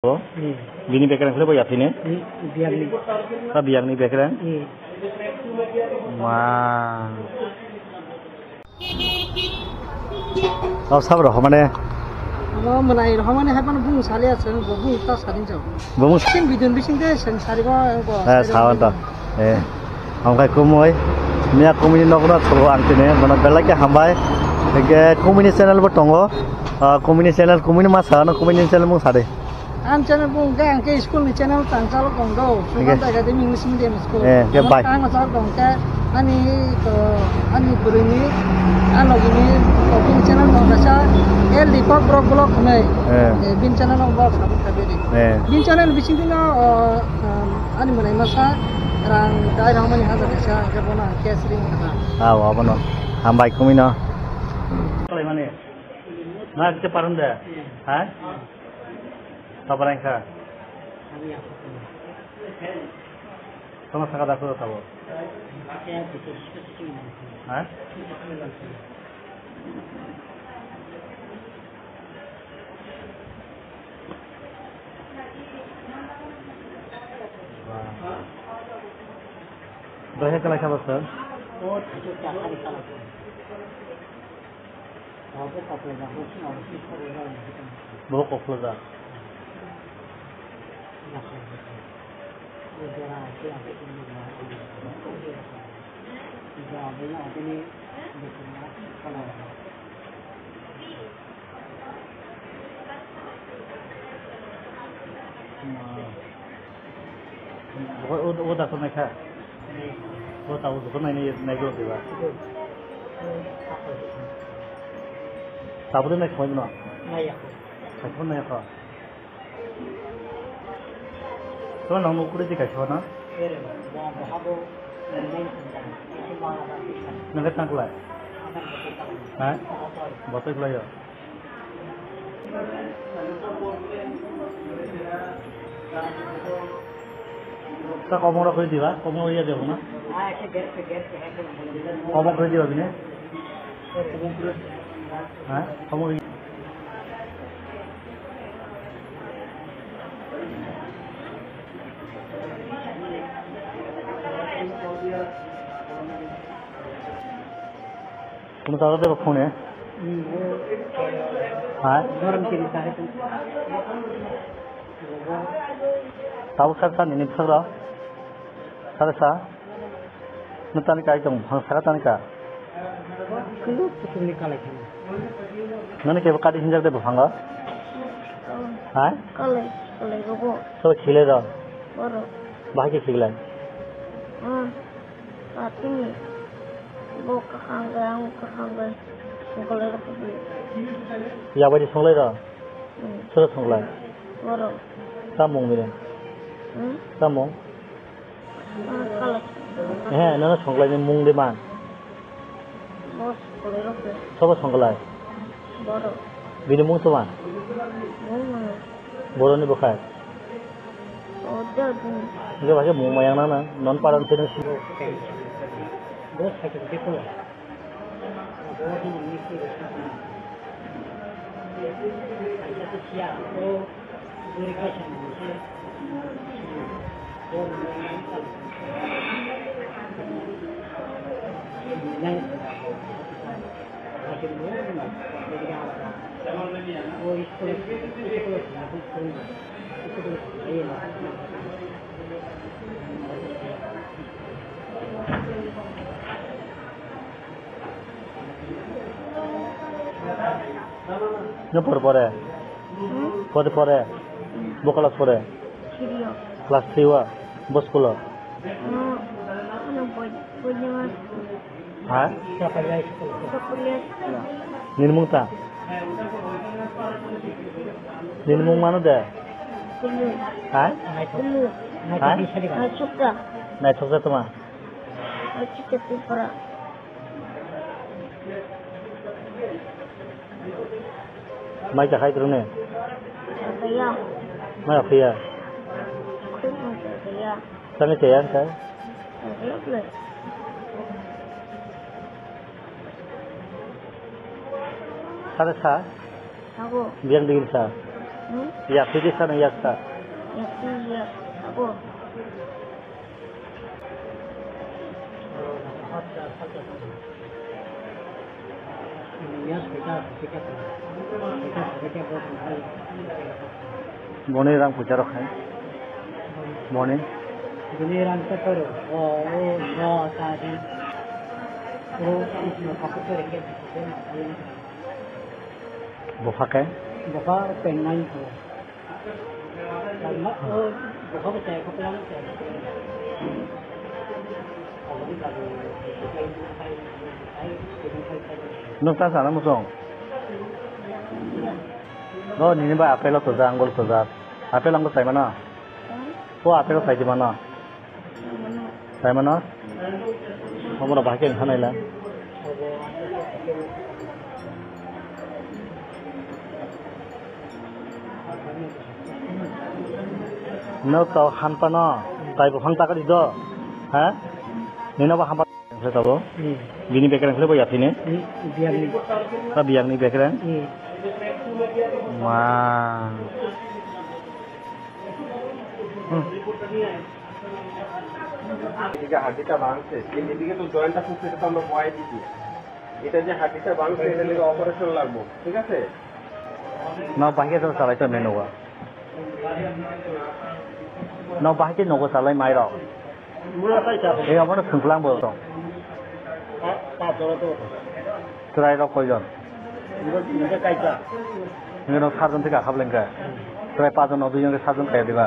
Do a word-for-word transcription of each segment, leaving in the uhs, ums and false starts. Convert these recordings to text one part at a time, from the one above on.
Bo? Hmm. Bini bekereng khlai bo yaphini? Hmm, biyangni. Ah, biyangni bekereng? Hmm. Ma. Oh, sab rohomane. Amo mwnai rohomane hai phano bung sali aswng, bo bung ta sali jao. Bung sing bidun bising de seng sari bo, bo. Eh, sari sawan bo. To. Eh, hamkhe kumui. Miya kumui ni nokno thugo ang tini. Bono belai khe hambai. Hingke kumui ni channel bo tongo. Ah, kumui ni channel, kumui ni masa no kumui ni channel mung sadi. Ang channel bo hingke ang khe school ni channel tang chalo tong do. Hingke. Sukan Academy English Medium School. Eh, hingke bai. Ang chalo tong khe ani to ani bwrwi ni, ani logi ni, to bini channel tong kaisa L D Kokborok vlog hwnwi. Eh. Eh, bini channel no vlog sabuk sabuk di. Eh. Bini channel bising dino, oh, um, ani mwnai masa rang dai rang mani hajar kaisa hingke bono ang cash ring kha. Ah, abono. Hambai kumui no. Kalai mani. Na kete parung de. Ha? Sabarang kha. Sama saka daso tabo. Ha? Dohe kalai kha bosor. Bo koklo da. Bo, o, o da to naikha. Bo ta o ko nai nai nai go diba. Tabuk nai khoi no. Nai ya. Khai khoi nai kho. To nang no kuri di khai khoi na. Nang ka tang lai. Ha? Botok lai yo. Ta komong rok koi diba, komong iya diba na? Komong koi diba bini? Ha? Komong. Kuno taro de phone. Hmm, o. Ha? Garam kiri tare tu. Tabo sar sa nini phagra. Sar sa. Nutani kai tong, phang saka tani ka. Kuno putul ni kalai khan. Nani ke kadi hinjak de phanga. Ha? Kalai, kalai rogo. So khile da. Boro. Bahai ke khilai. Ah. Patini bo kaham bai, ang kaham bai songkolai rok khe. Yabaidi songlai rok? Hmm. Soro songlai? Borok. Tamung bini? Hmm? Tamung? Ah, kalai. He, nono songlaini mung de man? Bo songkolai rok khe. Sobo songkolai? Borok. Bini mung soman? Mung mano. Boroni bwkhak? Oda bini. Hingke bahai mung mayang nang nang, non paran sini. Nung por pore? Hmm? Pore pore? Hmm. Bo class pore? Three o. Class three o? Bo school o? Ano, ano boy, boy jama school. Ha? Chapalia school. Chapalia school. Nini mung ta? Nini mung mano de? Kulu. Ha? Kulu. Ha? Naithok ka. Naithok ka toma? Naithok ka Tripura. Mai ta khai trune? Kaya. Mai phiya? Khun mai kaya. Sani kaya ka? Kaya le. Sare sa? Ako. Biang dingin sa? Yakti di sana yakta. Yakti ya, abo. Boni rang puja rok hai. Boni. Boni rang sa paro. O, o, o, sa di. O, no kapit ko reke. Bupha khe? Bupha pengnai khe. Kalma, o, bupha bo chai kho, pelang chai. Nwng ta sana muchung? O, nini bai apple o toja, angur toja. Apple angur chai mano? O, apple o chai di mano? Saimano? Omo rok bahai khe wngkha naila. Nok tao hanpano, tai buphang taka di do. Ha? Nino ba hanpa khe tabo. Hmm. Bini bekereng khe bo yathini. Hmm, biangni. Ta biangni bekereng. Hmm. Ma. Hmm. এদিকে হাড্ডিটা ভাঙছে, এই এদিকে তো জয়েন্টটা খুব সেটা তো আমরা বয়াই দিছি। এটা যে হাড্ডিটা ভাঙছে, এটা থেকে অপারেশন লাগবো, ঠিক আছে? No, bahai khe salai to meno wa. No, bahai khe nogo salai mai rok. Mura kai ta. Ei, obono sungklang bo tong. Pa, pa, jora to. Chwrai rok koijon? Mura, mura kai ta. Nino sarjon thika khableng khe. Chwrai pajon no duijon khe sarjon kaya diba.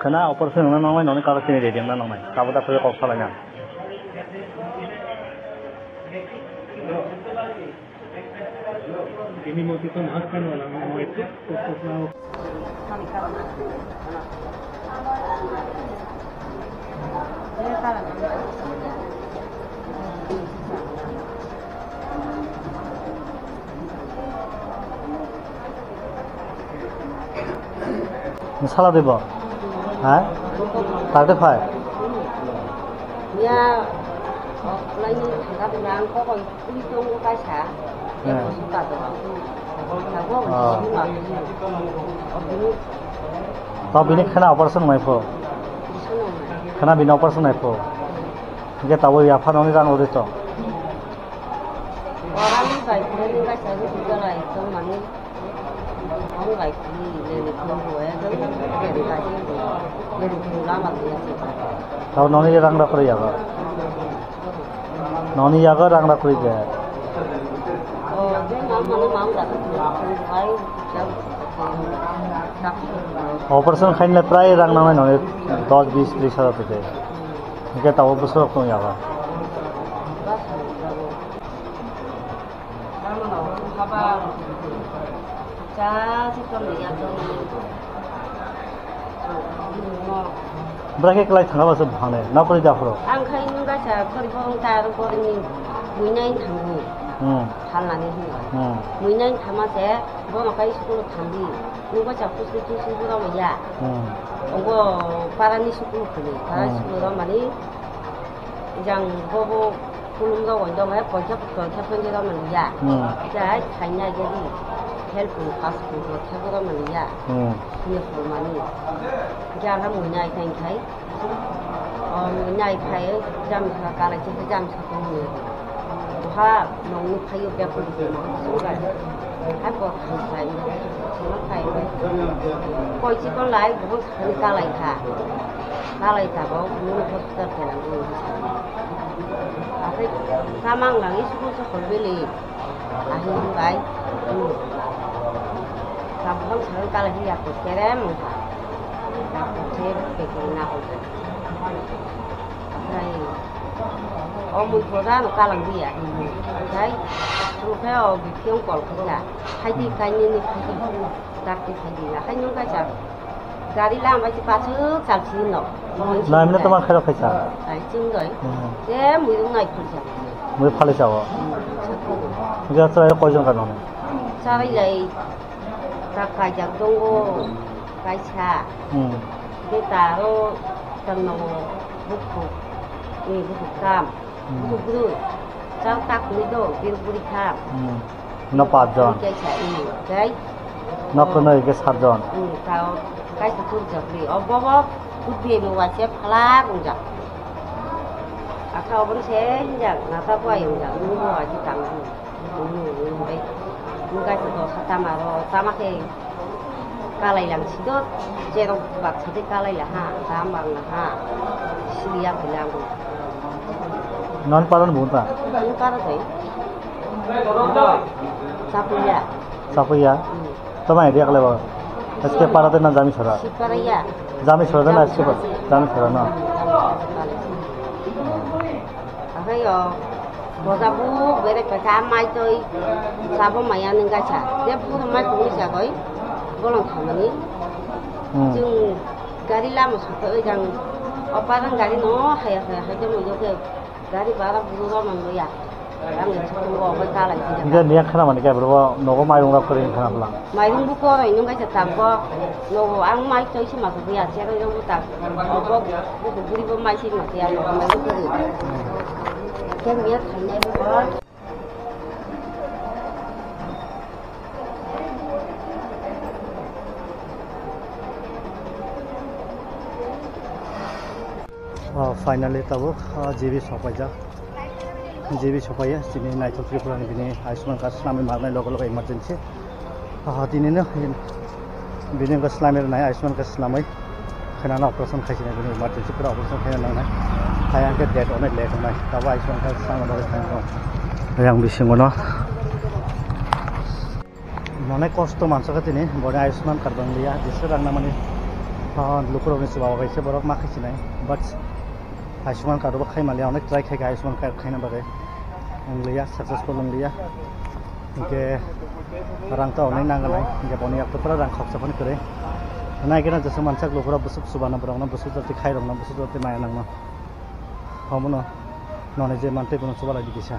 Khwna operation wngna nangnai, noni karo chini ready wngna nangnai. Tabuk da kok salai na. Ini mau kita makan malam mau itu. Sala de bo? Ha? Thirty five? Ya, oh, lain thangka bilang kok. Ui tongo kaisa, Hmm. Eko suka to. Tabuk Oh. Sima. Obini. To bini khwna operation nai pho. Sino nai. Khwna bini operation nai pho. Hingke tabuk yapha noni rang uri to. Orang ni bai khwna ni kaisa ru suka lai tong mani. Ang bai khwna ni le le khwna ru ya to. Beri bai khwna. Beri khwna lama khwna ya. Tabuk noni rang rok uri ya ba. Noni yago rang rok kwrwi de. Operation khainle prai rang nangnai noni dos bis tris hajar tei. Hingke tabuk bwswk rok tong yago. Bwrake kwlai thangna bwswk buphang nai, nokori da phuru. Ang khai nung kaisa phori phong ta aro phori ni muinai thango. Hmm. Thalnani hwnwi. Hmm. Muinai thama se bono kai school thangdi. Nung kaisa pusu pusu bwrok ya. Hmm. Obo para ni school khwlwi, para Hmm. school rok mani jang bobo Kulum rok oi dong, eh, poisa poisa poisa rok mani ya. Hmm. Jai khaina jadi help pass pun poisa rok mani ya. Hmm. Ni pun mani. Jara mui nai khai khai. Oh, mui nai khai, jam sa kala chi jam sa tong ni. Buha nong ni khayo bek pun pun mani sugai. Hai por khai khai. Sino khai. Koi chi kon lai, buha sa ni kalai kha. Kalai ta bo, mui hospital khe lang. Akhai samang nang i suku suku bili. Ahi bai. Kabuham sawi kala hi ya kerem ha. Kabuh che pekeng na ho. Akhai o mui thoda no kalang di ya. Akhai sukhe o bikyong kol kha. Hai di kaini ni hai di. Dakti khai di, akhai nung kaisa gari lam bai se pasuk chal si no. Nai mene toma khairok khaisa. Ai ching doi. Hmm. Je mui rung nai khul sa. Mui phale sa o. Ga chai ko jong ka no. Chai lai ta kai jak dongo kaisa. Hmm. De taro tang no bukhu. Ni bukhu kam. Hmm. Bukhu gru. Chao tak ni do, bir buri kha. Hmm. No pach jon. Kaisa, hmm, kai. No kwnwi ke sat jon. Hmm, tao kaisa tur jabri. O bobo kutbi mo waise phalak unjak. Aka obon se hinjak, nata buai unjak, nung bo waise tang. Nung, nung, nung, bai. Nung kaisa dosa tama ro, tama khe. Kalai lang si do, cherok baksa de kalai la ha, tam bang la ha, siliya bilang. Non paron bung ta? Bung paron tai. Sapuya. Sapuya? Hmm. Tama area kala ba? S K para de na Jami Sora? Sipara ya. Jami Sora de na S K para? Jami Sora na. Ahayo. Boja bu berek paisa mai toi sabo maya nung kaisa. Je buru mai tongwi sagoi bolong thamani. Hmm. Chwng gari lama sokhe oi jang oparang gari no haya haya hai tongwi jokhe gari bara buru rok nang ya. Ang chwng bo obo chalai sida. Nge niya khana mani khe bro nogo mairung rok kwrwi khana bwlang. Mairung bu koroi nung kaisa tabgo. Nogo ang mai toi se ma buya cheroi rok bu tak. Obo bu guri bo mai se ma ya nogo mai bu koroi. Khe miya thainai bo. Oh, finally tabuk, oh, G B sopaijak. G B sopaiya, chini naithok Tripura ni bini Ayushman card swnamwi marnai logo logo emergency. Ah, tini no, bini wngkha swnamwi rwnai Ayushman card swnamwi. Khwnano operation khaisina bini emergency pura operation khaina nangnai. Hai ang khe date onek late wngnai. Tabo Ayushman card swnamwi bagwi thangwi tong. Yang bisingo no. Mane kosto mansa kha tini, boni Ayushman card bang liya, jesa rang namani, ah, lukurok ni chubago kaisa borok ma khai sinai, but Ayushman card bo khai maliya, onek try khai kha Ayushman card khaina bagwi, wng liya, successful wng liya, hinkhe rang ta onek nang nai, hinkhe boni yak pura rang khoksa phano kwrwi, nai khe na jesa mansak lukurok bwswk chubana borok no bwswk jati khai rok no bwswk jati maya nang no, omo no noni je mantwi bono chuba lai di kisa.